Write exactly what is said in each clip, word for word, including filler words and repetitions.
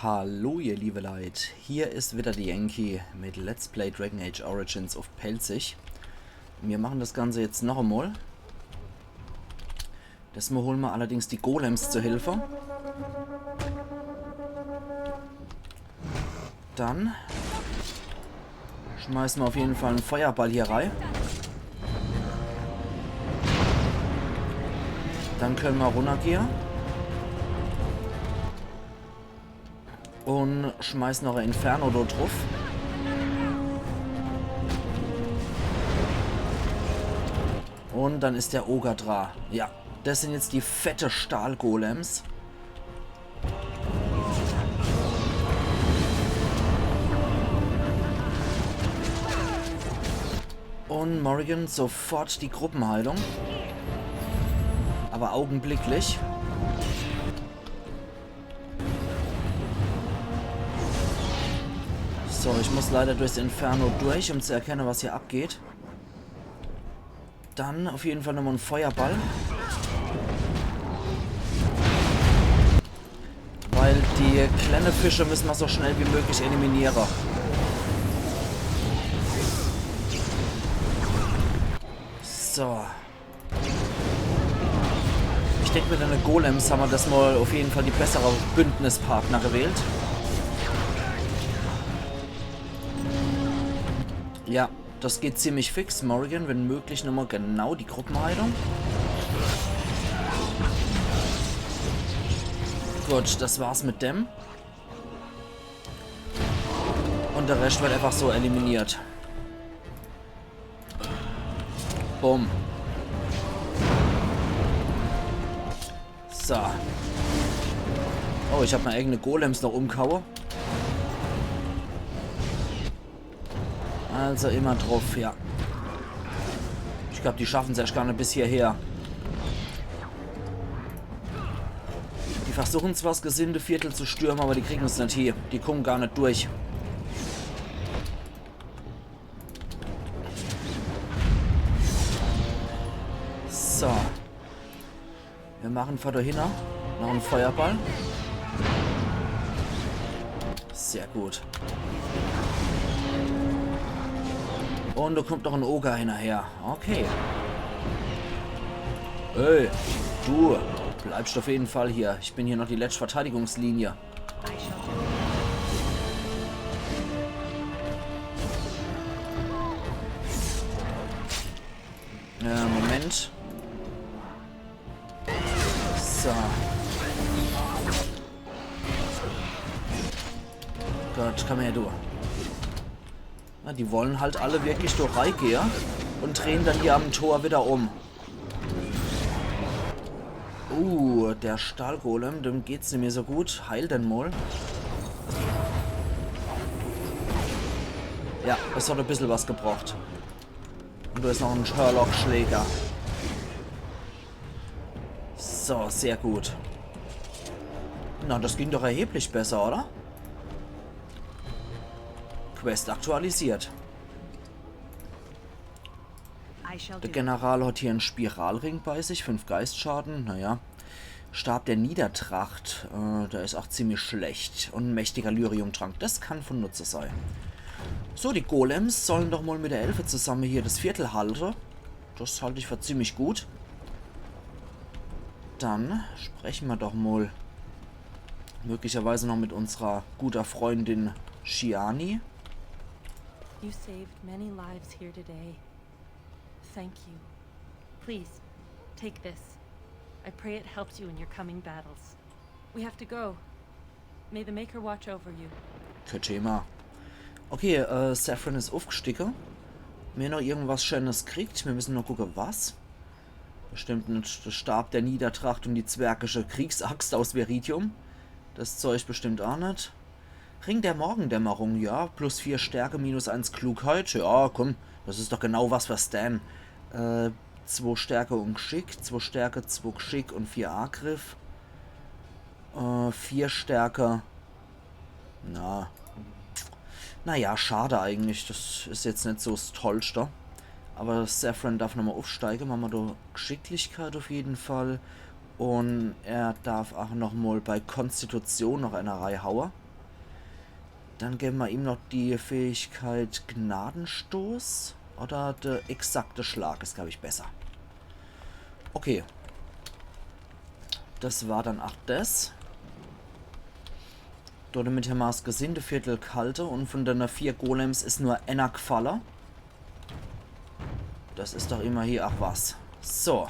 Hallo ihr liebe Leit, hier is wieder de Yankee mit Let's Play Dragon Age Origins uff Pälzisch. Mir machen das Ganze jetzt noch emol. Desmol holen mir allerdings die Golems zur Hilfe. Dann schmeißen mir auf jeden Fall en Feuerball hier rei. Dann können mir runnergehe. Und schmeißen noch e Inferno do druff. Und dann is der Oger dra. Ja, das sind jetzt die fette Stahlgolems. Und Morrigan sofort die Gruppenheilung. Aber augenblicklich. So, ich muss leider durchs Inferno durch, um zu erkennen, was hier abgeht. Dann auf jeden Fall nochmal en Feuerball. Weil die kleine Fische müssen mir so schnell wie möglich eliminieren. So. Ich denk, mit den Golems haben mir desmol auf jeden Fall die bessere Bündnispartner gewählt. Ja, das geht ziemlich fix. Morrigan, wenn möglich, nochmal genau die Gruppenheilung. Gut, das war's mit dem. Und der Rest wird einfach so eliminiert. Bumm. So. Oh, ich hab mei eigene Golems noch umgehaue. Also immer druff, ja. Ich glaub, die schaffen's erscht gar net bis hierher. Die versuchen zwar, das Gesindeviertel zu stürmen, aber die kriegen's net hie. Die kommen gar net durch. So. Wir machen vor dahinner noch en Feuerball. Sehr gut. Und da kommt noch en Oger hinnerher. Okay. Ey, du bleibst auf jeden Fall hier. Ich bin hier noch die letzte Verteidigungslinie. Äh, Moment. So. Gott, komm her, du. Na, die wollen halt alle wirklich do reigehe und drehen dann hier am Tor wieder um. Uh, der Stahlgolem, dem geht's nimmi so gut. Heil den mol. Ja, das hat e bissel was gebracht. Und da is noch en Sherlock-Schläger. So, sehr gut. Na, das ging doch erheblich besser, oder? Quest aktualisiert. Der General hat hier en Spiralring bei sich, fünf Geistschaden, naja. Stab der Niedertracht, äh, der is auch ziemlich schlecht. Und en mächtiger Lyriumtrank, das kann von Nutze sei. So, die Golems sollen doch mol mit der Elfe zusamme hier das Viertel halte. Das halt ich für ziemlich gut. Dann sprechen wir doch mol möglicherweise noch mit unserer guter Freundin Shiani. You saved many lives here today. Thank you. Please, take this. I pray it helps you in your coming battles. We have to go. May the Maker watch over you. Kein Thema. Okay, äh, Zevran is uffgstiege. Mir noch irgendwas Schönes kriegt. Mir müssen nur gucke, was. Bestimmt net der Stab der Niedertracht und die zwergische Kriegsaxt aus Viridium. Das Zeug bestimmt auch net. Ring der Morgendämmerung, ja. Plus vier Stärke, minus eins Klugheit. Ja, komm, das is doch genau was für Sten. Äh, zwei Stärke und Geschick, zwei Stärke, zwei Geschick und vier Agriff. Äh, vier Stärke. Na. Naja, schade eigentlich. Das is jetzt net so s Tollste. Aber Zevran darf nochmal uffsteige. Mache mer do Geschicklichkeit auf jeden Fall. Und er darf auch nochmal bei Konstitution noch einer reihaue. Dann gewwe mer ihm noch die Fähigkeit Gnadenstoß. Oder de exakte Schlag is, glaab ich, besser. Okay. Des war dann ach des. Domit hämmer's Gesindeviertel ghalte un vun dene vier Golems is nur enner gfalle. Des is doch immerhin ach was. So.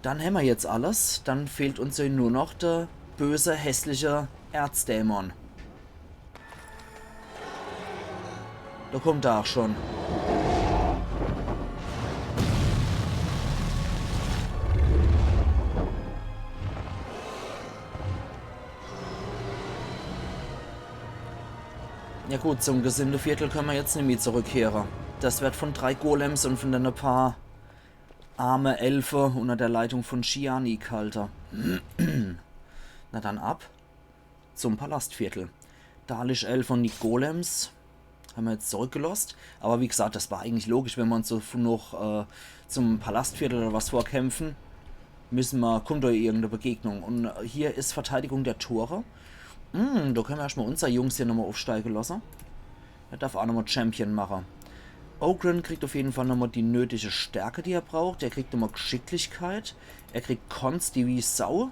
Dann hämmer jetzt alles. Dann fehlt uns jo nur noch de böse, hässliche Erzdämon. Do kommt er ach schon. Ja gut, zum Gesindeviertel kenne mer jetzt nimmi zurückkehre. Des werd vun drei Golems un vun dene paar arme Elfe unner de Leitung vun Shiani ghalte. Na dann ab zum Palastviertel. Dalisch-Elfe un die Golems hämmer jetzt zurückgelosst. Awwer wie gsaat, des war eigentlich logisch, wenn mer uns so noch äh, zum Palastviertel oder was vorkämpfe. Misse mer, kummt do irgende Begegnung. Un äh, hier is Verteidigung der Tore. Hm, do kenne mer erscht mol unser Jungs hier nochmol uffsteige losse. Er derf ach nochmol Champion mache. Oghren kriegt uff jeden Fall nochmol die nötige Stärke, die er braucht. Er kriegt nochmol Gschicklichkeit. Er kriegt Konsti wie Sau.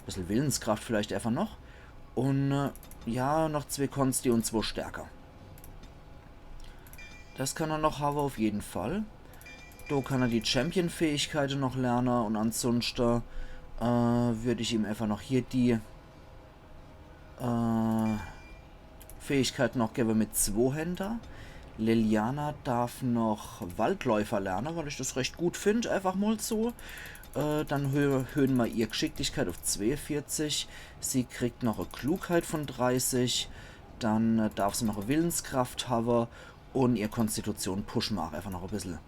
Bissel Willenskraft vielleicht äfach noch. Un äh, ja, noch zwee Konsti un zwee Stärke. Des kann er noch hawwe, uff jeden Fall. Do kann er die Champion-Fähigkeite noch lerne un ansunschte äh, würd ich ihm äfach noch hier die äh, Fähigkeit noch gewwe mit Zwohänder. Leliana derf noch Waldläufer lerne, weil ich des recht gut find, äfach mol so. Äh, dann hö höhe mer ihr Gschicklichkeit uff zweeunvierzig. Sie kriegt noch e Klugheit vun dreißig. Dann äh, derf se noch e Willenskraft hawwe. Un ihr Konstitution pushe mer ach äfach noch e bissel.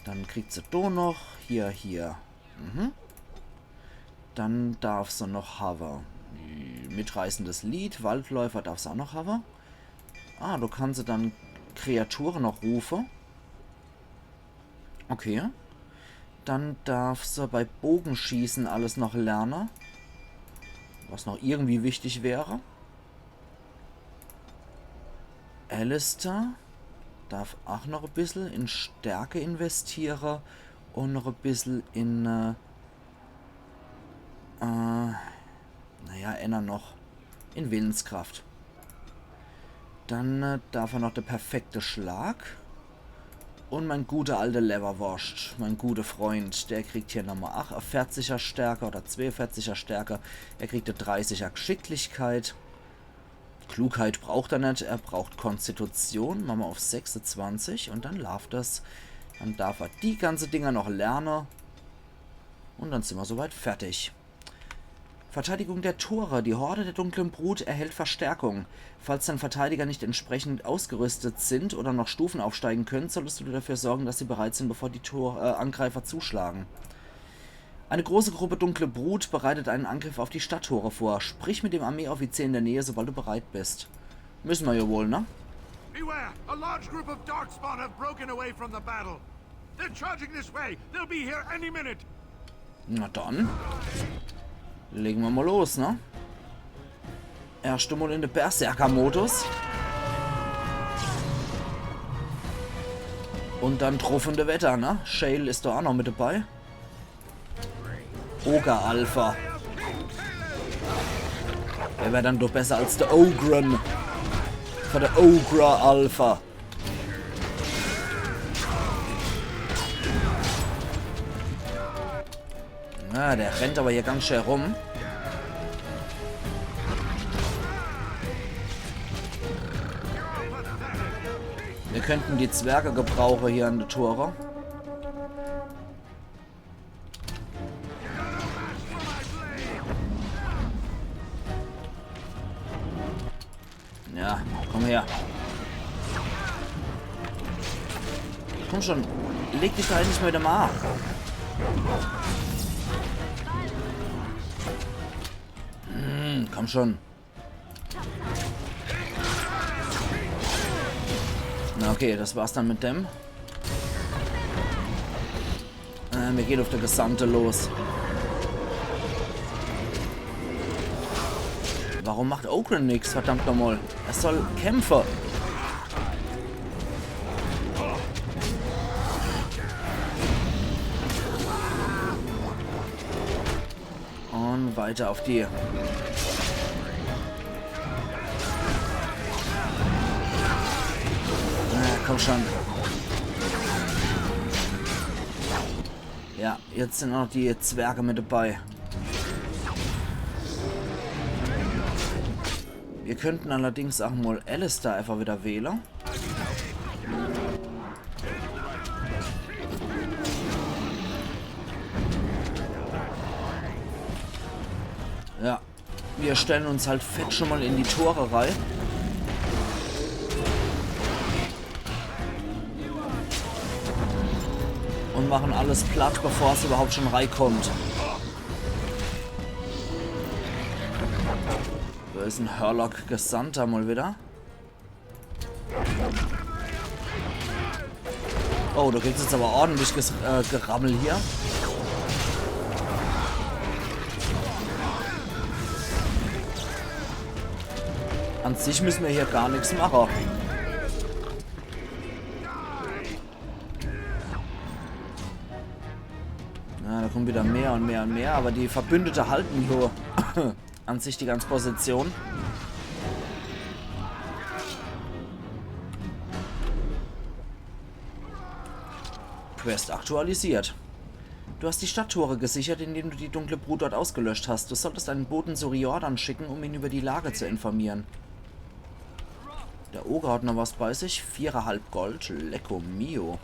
Dann kriegt se do noch. Hier, hier. Mhm. Dann derf se noch hawwe. Mitreißendes Lied, Waldläufer derf se ach noch hawwe. Ah, do kann se dann Kreature noch rufe. Okay. Dann derf se bei Bogeschieße alles noch lerne. Was noch irgendwie wichtig wär. Alistair derf ach noch e bissel in Stärke investiere un noch e bissel in, äh, äh, naja, enner noch in Willenskraft. Dann äh, derf er noch de perfekte Schlag. Un mein guter alter Lewwerworscht, mein guter Freund, der kriegt hier nochmol achtevierziger Stärke oder zweeunvierziger Stärke. Er kriegt e dreißiger Gschicklichkeit. Klugheit braucht er net, er braucht Konstitution. Mache mer uff sechsundzwanzig un dann laaft des. Dann derf er die ganze Dinger noch lerne. Un dann sin mer soweit fertig. Verteidigung der Tore. Die Horde der dunklen Brut erhält Verstärkung. Falls deine Verteidiger nicht entsprechend ausgerüstet sind oder noch Stufen aufsteigen können, solltest du dafür sorgen, dass sie bereit sind, bevor die Tor äh, Angreifer zuschlagen. Eine große Gruppe dunkle Brut bereitet einen Angriff auf die Stadttore vor. Sprich mit dem Armeeoffizier in der Nähe, sobald du bereit bist. Misse mer jo wohl, ne? Beware! A large group of darkspawn have broken away from the battle. They're charging this way. They'll be here any minute. Na dann. Lege mer mol los, ne? Erscht mol in de Berserker-Modus. Un dann druff un derwetter, ne? Shale is do ach noch mit debei. Ogre Alpha. Wer wär dann doch besser als de Oghren? Fer de Ogre Alpha. Ah, der rennt awwer hier ganz schää rum. Mir könnten die Zwerge gebrauche hier an de Tore. Ja, komm her. Komm schon. Leg dich doch endlich mol widder mol. Hm, komm schon. Na okay, des war's dann mit dem. Äh, mir gehn uff de Gesandte los. Warum macht Ogryn nix? Verdammt nochmal. Er soll kämpfen. Und weiter auf die. Na, komm schon. Ja, jetzt sind noch die Zwerge mit dabei. Wir könnten allerdings auch mal Alistair einfach wieder wählen. Ja, wir stellen uns halt fett schon mal in die Tore rein. Und machen alles platt, bevor es überhaupt schon reinkommt. Da ist ein Hurlock Gesandter mal wieder. Oh, da gibt's jetzt aber ordentlich Ges äh, Gerammel hier. An sich müssen wir hier gar nichts machen. Ja, da kommen wieder mehr und mehr und mehr, aber die Verbündete halten hier an sich die ganze Position. Quest aktualisiert. Du hast die Stadttore gesichert, indem du die dunkle Brut dort ausgelöscht hast. Du solltest einen Boten zu Riordan schicken, um ihn über die Lage zu informieren. Der Oger hat noch was bei sich. Viereinhalb Gold. Lecko mio.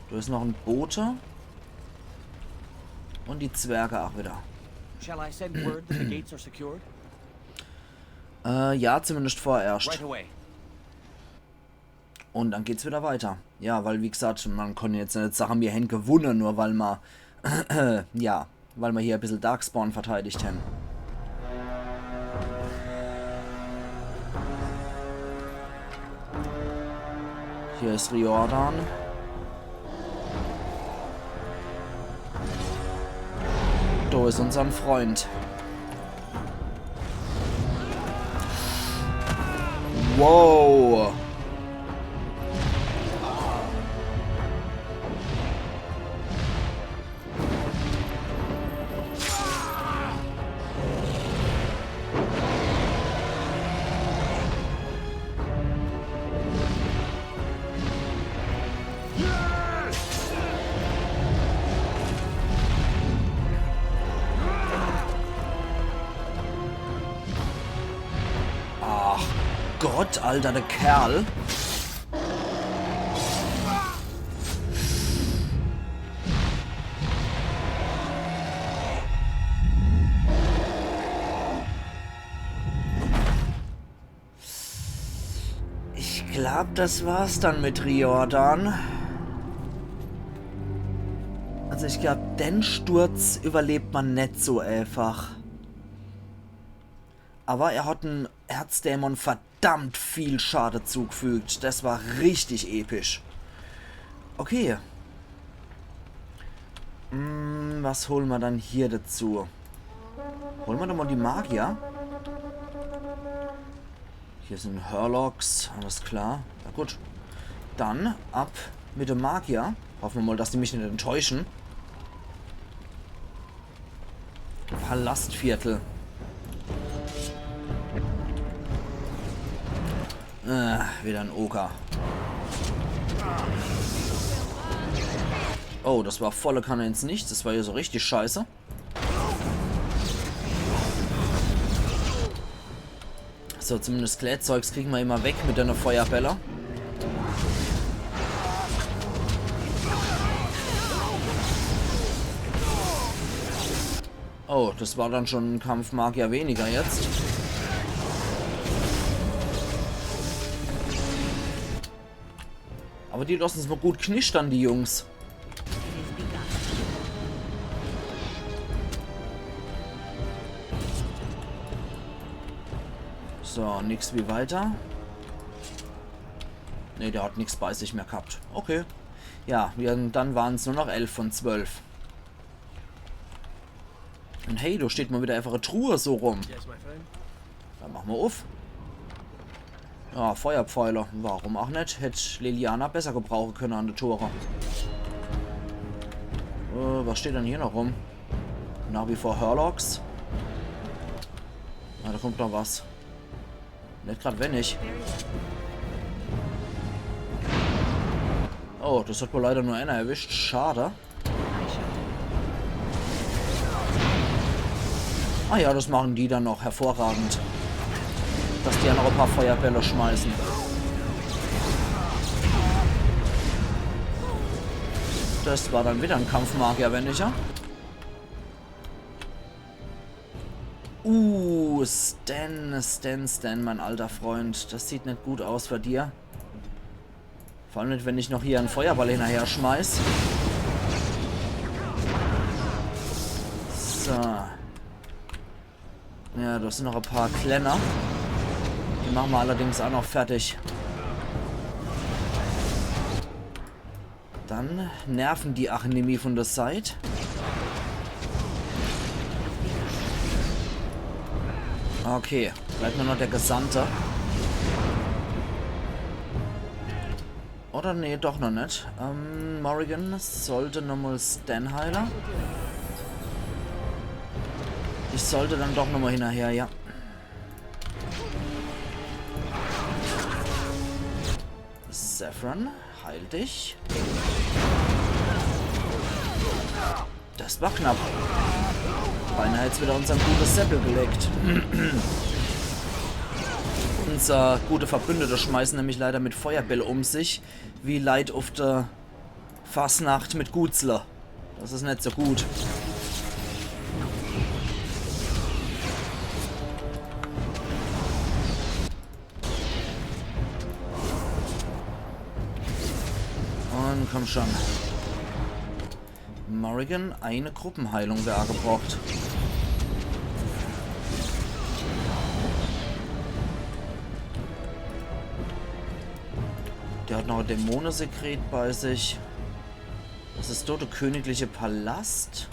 Da ist noch ein Bote. Und die Zwerge auch wieder. Shall I send word that the gates are secured? Äh, ja, zumindest vorerst. Right away. Und dann geht's wieder weiter. Ja, weil wie gesagt, man kann jetzt net sagen, wir hän gewunne, nur weil ma, ja, weil ma hier e bissel Darkspawn verteidigt hän. Hier ist Riordan. Da ist unsern Freund. Wow. Ach Gott, Alter, der Kerl. Ich glaub, das war's dann mit Riordan. Also ich glaub, den Sturz überlebt man net so einfach. Aber er hat en Erzdämon verdammt viel Schade zugefügt. Das war richtig episch. Okay. Hm, was holen wir dann hier dazu? Holen wir doch mal die Magier. Hier sind Hurlocks, alles klar. Na gut. Dann ab mit dem Magier. Hoffen wir mal, dass die mich nicht enttäuschen. Palastviertel. Äh, wieder ein Oger. Oh, das war volle Kanne ins Nichts. Das war ja so richtig scheiße. So, zumindest Kletzeugs kriegen wir immer weg mit einer Feuerbälle. Oh, das war dann schon ein Kampfmagier weniger jetzt. Aber die lassen es mal gut knistern, die Jungs. So, nix wie weiter. Ne, der hat nix bei sich mehr gehabt. Okay. Ja, wir, dann waren's nur noch elf von zwölf. Und hey, da steht mal wieder einfach eine Truhe so rum. Yes, my friend. Dann mache mer uff. Ja, Feuerpfeile. Warum ach net? Hätt Leliana besser gebrauche könne an de Tore. Äh, was steht dann hier noch rum? Nach wie vor Hurlocs. Na, do kommt noch was. Net grad wenig. Oh, das hat wohl leider nur einer erwischt. Schade. Ah ja, das machen die dann noch hervorragend. Dass die ja noch e paar Feuerbälle schmeißen. Das war dann wieder en Kampfmagier, wenn ich ja. Uh, Sten, Sten, Sten, mein alter Freund. Das sieht net gut aus für dir. Vor allem net, wenn ich noch hier en Feuerball hinnerher schmeiß. So. Ja, das sin noch e paar Klenner. Die mache mer allerdings ach noch fertig. Dann nerven die ach nimmi von der Seit. Okay, bleibt nur noch der Gesandte. Oder nee, doch noch net. Ähm, Morrigan sollte nochmal Sten heile. Ich sollte dann doch nochmal hinnerher, ja. Zevran, heil dich. Das war knapp. Beinah hätt's wieder unsern gute Seppel gelegt. Unser gute Verbündete schmeißen nämlich leider mit Feuerbäll um sich, wie Leit uff der Fasnacht mit Gutzle. Das is net so gut. Und komm schon. Morrigan, eine Gruppenheilung wär agebrocht. Der hat noch e Dämonesekret bei sich. Das is dort der königliche Palast.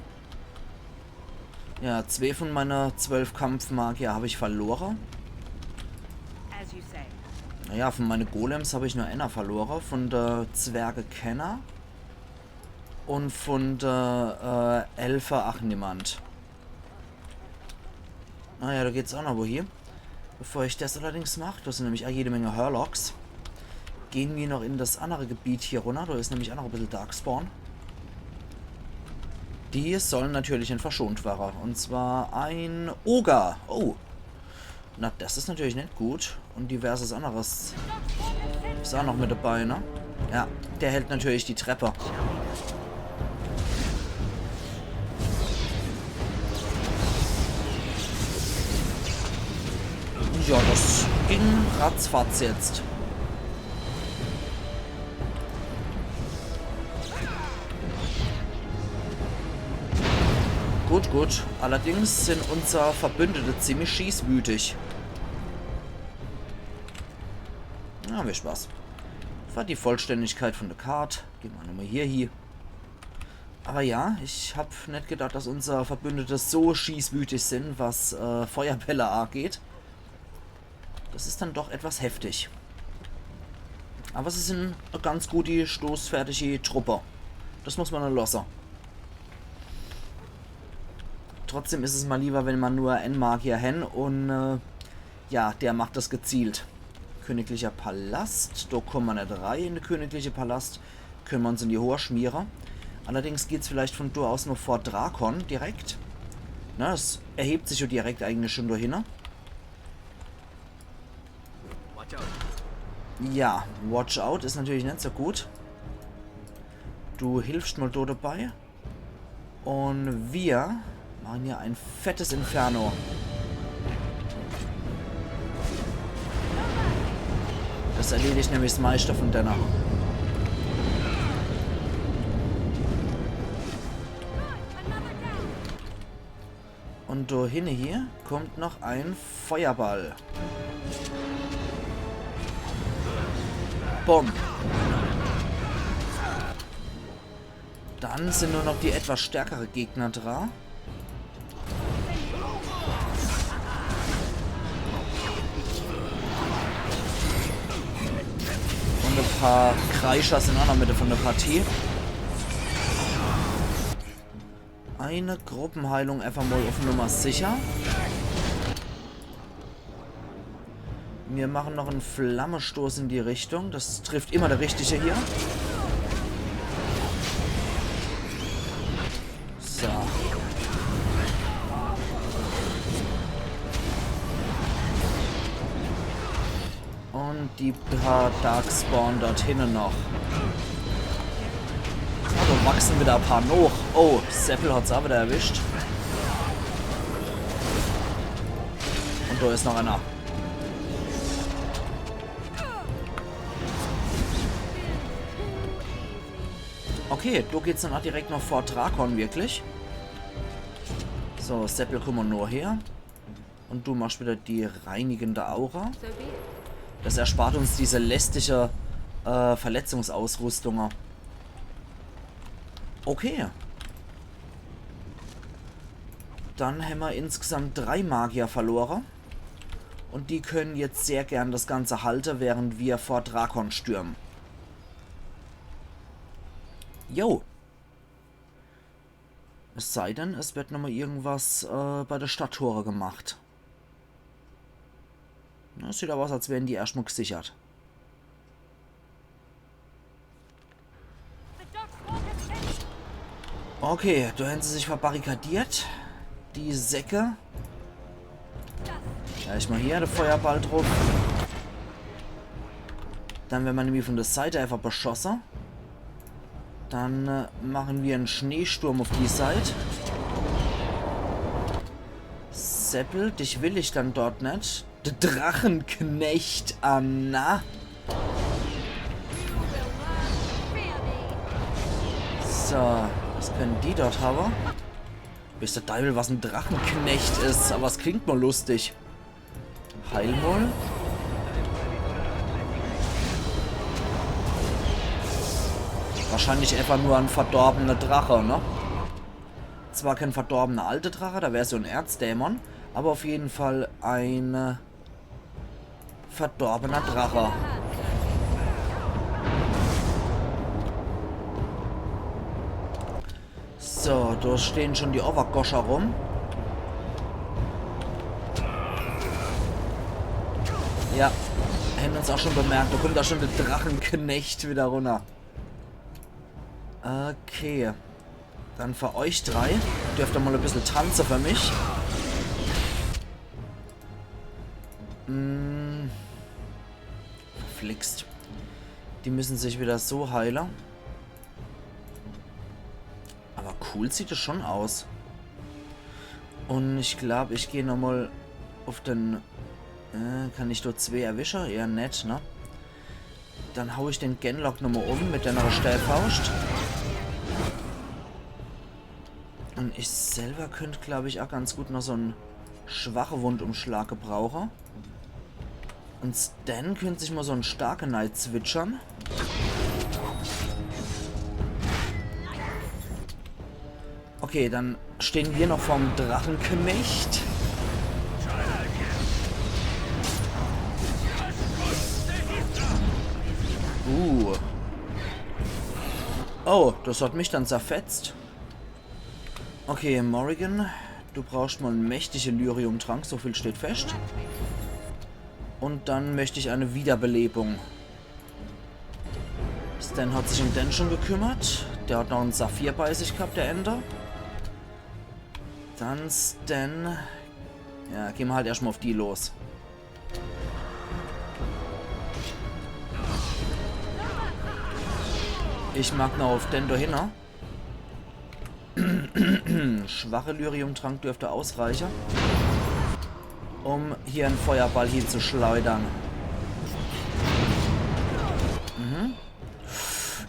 Ja, zwee von meine zwölf Kampfmagier hab ich verlore. As you say. Naja, von meine Golems hab ich nur einer verlore. Von der Zwerge Kenner und von der äh, Elfe ach niemand. Ah ja, da geht's auch noch wohin. Bevor ich das allerdings mach, das sind nämlich auch jede Menge Hurlocs, gehen wir noch in das andere Gebiet hier runter. Da ist nämlich auch noch ein bisschen Darkspawn. Die sollen natürlich net verschont werre. Und zwar ein Oger. Oh. Na, das ist natürlich net gut. Und diverses anderes ist auch noch mit dabei, ne? Ja, der hält natürlich die Treppe. Ja, das ging ratzfatz jetzt. Gut, gut. Allerdings sind unser Verbündete ziemlich schießwütig. Na, wisst was. Für die Vollständigkeit von der Kart gehen wir nochmal hier hin. Aber ja, ich hab net gedacht, dass unser Verbündete so schießwütig sind, was äh, Feuerbälle angeht. Das ist dann doch etwas heftig. Aber sie sind e ganz gute, stoßfertige Truppe. Das muss man dann lassen. Trotzdem ist es mal lieber, wenn man nur en Magier hen und äh, ja, der macht das gezielt. Königlicher Palast, da kommen wir net rein in den königlichen Palast. Können wir uns in die Hoor schmieren. Allerdings geht's vielleicht von dort aus noch vor Drakon direkt. Na, es erhebt sich ja direkt eigentlich schon dahinter. Ja, Watch Out ist natürlich net so gut. Du hilfst mal dort dabei. Und wir machen hier ein fettes Inferno. Das erledigt nämlich das meiste von denne. Und da hinne hier kommt noch ein Feuerball. Bumm. Dann sind nur noch die etwas stärkere Gegner dran. Paar Kreischer sin ach noch mit vun de Partie. Eine Gruppenheilung einfach mal auf Nummer sicher. Wir machen noch einen Flammestoß in die Richtung. Das trifft immer der Richtige hier. So. Und die paar Darkspawn dort hinne noch. Ah, do wachsen wieder e paar noch. Oh, Seppel hat's ach wieder erwischt. Und do is noch einer. Okay, do geht's dann ach direkt noch Fort Drakon, wirklich. So, Seppel, kumm mo nur her. Und du machst wieder die reinigende Aura. Das erspart uns diese lästige äh, Verletzungsausrüstung. Okay. Dann hämmer insgesamt drei Magier verlore. Und die können jetzt sehr gern das Ganze halte, während wir Fort Drakon stürmen. Jo. Es sei denn, es wird nochmal irgendwas äh, bei der Stadttore gemacht. Na, sieht aber aus, als wären die erschtmal gesichert. Okay, do hän se sich verbarrikadiert. Die Säcke. Gleich mal hier de Feuerball druff. Dann werre mer nämlich von der Seite einfach beschosse. Dann äh, machen wir einen Schneesturm auf die Seite. Seppel, dich will ich dann dort net. Der Drachenknecht, Anna. So, was können die dort haben? Bis der Deiwel, was ein Drachenknecht is, aber es klingt mal lustig. Heilmol. Wahrscheinlich einfach nur ein verdorbener Drache, ne? Zwar kein verdorbener alter Drache, da wär's so ein Erzdämon, aber auf jeden Fall ein äh, verdorbener Drache. So, da stehen schon die Overgoscher rum. Ja, haben uns auch schon bemerkt. Da kommt da schon der Drachenknecht wieder runter. Okay. Dann für euch drei. Dürft ihr mal ein bisschen tanzen für mich. Mm. Verflixt. Die müssen sich wieder so heilen. Aber cool sieht es schon aus. Und ich glaub, ich geh nochmal auf den... Äh, kann ich dort zwei erwischen? Eher net, ne? Dann hau ich den Genlock nochmal um mit der Steilfaust. Und ich selber könnt, glaub ich, auch ganz gut noch so einen Schwachwundumschlag gebrauchen. Und Sten könnt sich mal so einen starken Knight switchern. Okay, dann stehen wir noch vorm Drachenknecht. Uh. Oh, das hat mich dann zerfetzt. Okay, Morrigan, du brauchst mal einen mächtigen Lyrium-Trank, so viel steht fest. Und dann möchte ich eine Wiederbelebung. Sten hat sich um den schon gekümmert. Der hat noch einen Saphir bei sich gehabt, der Ender. Dann Sten. Ja, gehen wir halt erstmal auf die los. Ich mag noch auf den da hinne. Schwache Lyrium-Trank dürfte ausreichen, um hier einen Feuerball hinzuschleudern. Mhm.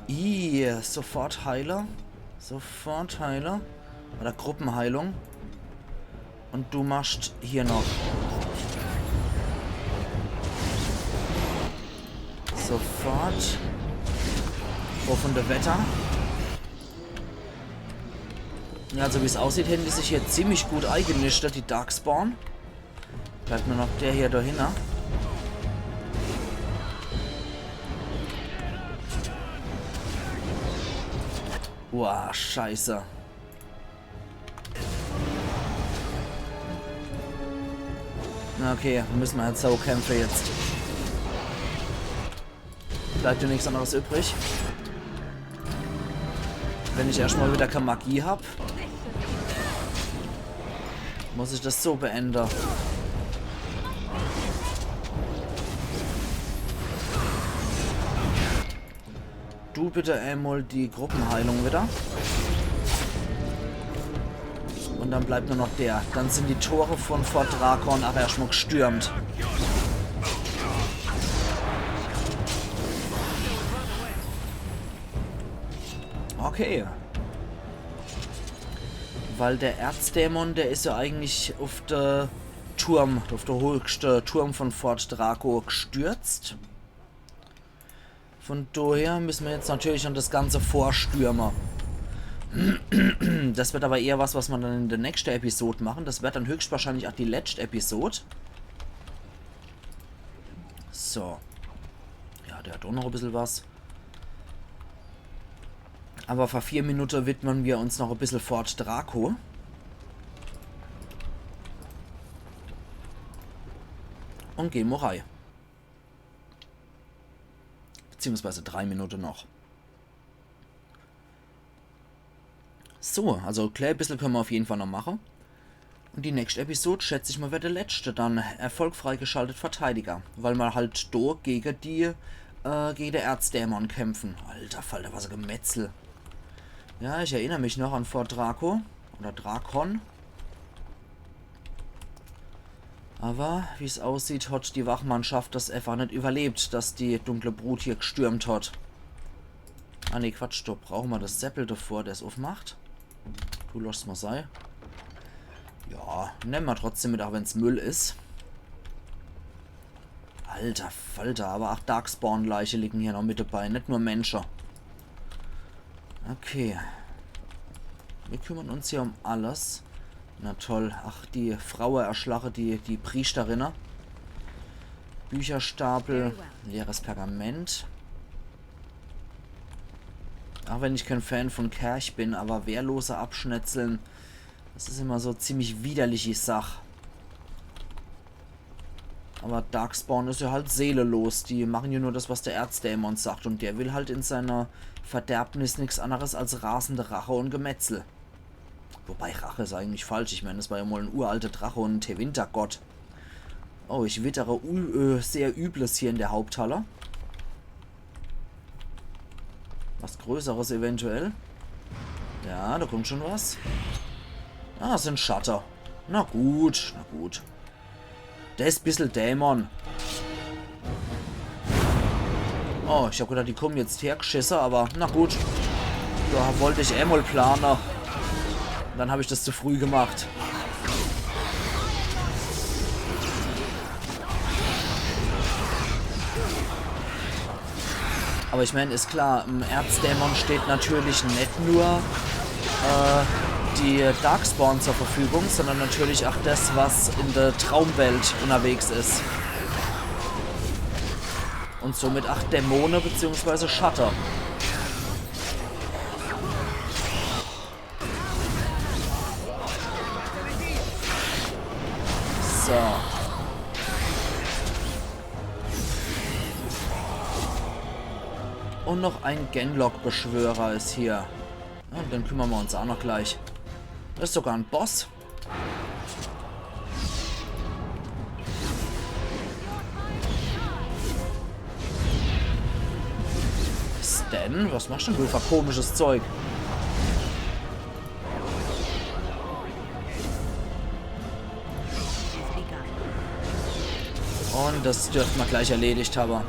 Ih, sofort heile. Sofort heile. Oder Gruppenheilung. Und du machst hier noch. Sofort. Wurf von der Wetter. Ja, also wie es aussieht, hätten die sich hier ziemlich gut eingenistet, die Darkspawn. Bleibt nur noch der hier dahinter. Boah, scheiße. Okay, misse mer halt so kämpfe jetzt. Bleibt jo nix anneres übrig. Wenn ich erscht mol widder kä Magie hab, muss ich des so beende. Du bitte emol die Gruppenheilung widder. Un dann bleibt nur noch der. Dann sin die Tore vun Fort Drakon ach erscht mol gstürmt. Okay. Weil der Erzdämon, der is jo eigentlich uff de Turm, uff de hochschte Turm vun Fort Draco gstürzt. Vun doher misse mer jetzt natürlich noch des Ganze vorstürme. Des werd awwer eher was, was mer dann in de nächschte Episod mache. Des werd dann höchstwahrscheinlich ach die letscht Episod. So. Ja, der hat ach noch e bissel was. Awwer vor vier Minute widme mer uns noch e bissel Fort Draco. Un gehn mer rei. Beziehungsweise drei Minute noch. So, also e klä bissel kenne mer uff jeden Fall noch mache. Un die nächscht Episod, schätz ich mol, werd de letschte dann. Erfolg freigeschaltet, Verteidiger. Weil mer halt do gege die, äh, gege de Erzdämon kämpfe. Alter Falter, was e Gemetzel. Ja, ich erinner mich noch an Fort Draco. Oder Drakon. Awwer, wie's aussieht, hat die Wachmannschaft des äfach net iwwerlebt, dass die dunkle Brut hier gstürmt hat. Ah, nee, Quatsch, do brauche mer des Seppel devor, der's uffmacht. Du, loss mol sei. Ja, nemme mer trotzdem mit, ach wenn's Müll is. Alter Falter, awwer ach Darkspawn-Leiche liegen hier noch mit debei, net nur Mensche. Okay. Mir kümmern uns hier um alles. Na toll. Ach, die Fraue erschlache, die, die Prieschterinne. Bücherstapel, leeres Pergament. Ach wenn ich kein Fan vun Kerch bin, awwer Wehrlose abschnetzle, des is immer so ziemlich widerlichi Sach. Awwer Darkspawn is jo halt seelelos. Die mache jo nur des, was de Erzdämon sagt. Un der will halt in seiner Verderbnis nix anneres als rasende Rache un Gemetzel. Wobei, Rache is eigentlich falsch. Ich mein, des war jo mol en uralte Drache un en Tevinter-Gott. Oh, ich wittere ü äh, sehr Übles hier in de Haupthalle. Was Größeres eventuell. Ja, do kummt schun was. Ah, des sin Schatte. Na gut, na gut. Des bissel Dämon. Oh, ich hab gedacht, die kummen jetzt hergschisse, awwer na gut. Do wollt ich emol plane. Dann hab ich des zu früh gemacht. Awwer ich mein, is klar, em Erzdämon steht natürlich net nur, äh, die Darkspawn zur Verfügung, sondern natürlich ach des, was in de Traumwelt unnerwegs is. Un somit ach Dämone beziehungsweise Schatte. So. Un noch en Genlock-Beschwörer is hier. Ja, un den kümmern mer uns ach noch gleich. Des is sogar en Boss. Sten, was machscht denn du fer komisches Zeug? Un des dürft mer gleich erledigt hawwe.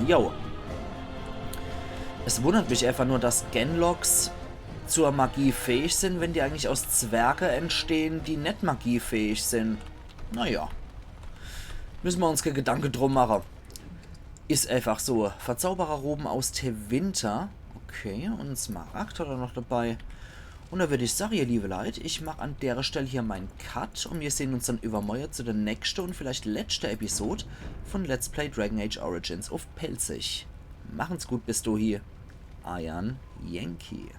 Jo. Es wunnert mich äfach nur, dass Genlocks zur Magie fähig sin, wenn die eigentlich aus Zwerge entstehn, die net magiefähig sin. Naja. Misse mer uns kä Gedanke drum mache. Is äfach so. Verzaubererroben aus Tevinter. Okay, un en Smaragd hat er noch debei. Un do würd ich sage, ihr liewe Leit, ich mach an dere Stell hier mein Cut un mir sehn uns dann iwwermorje zu de nächschte un vielleicht letschte Episod vun Let's Play Dragon Age Origins uff Pälzisch. Machen's gut bis dohie. Eier Yankee.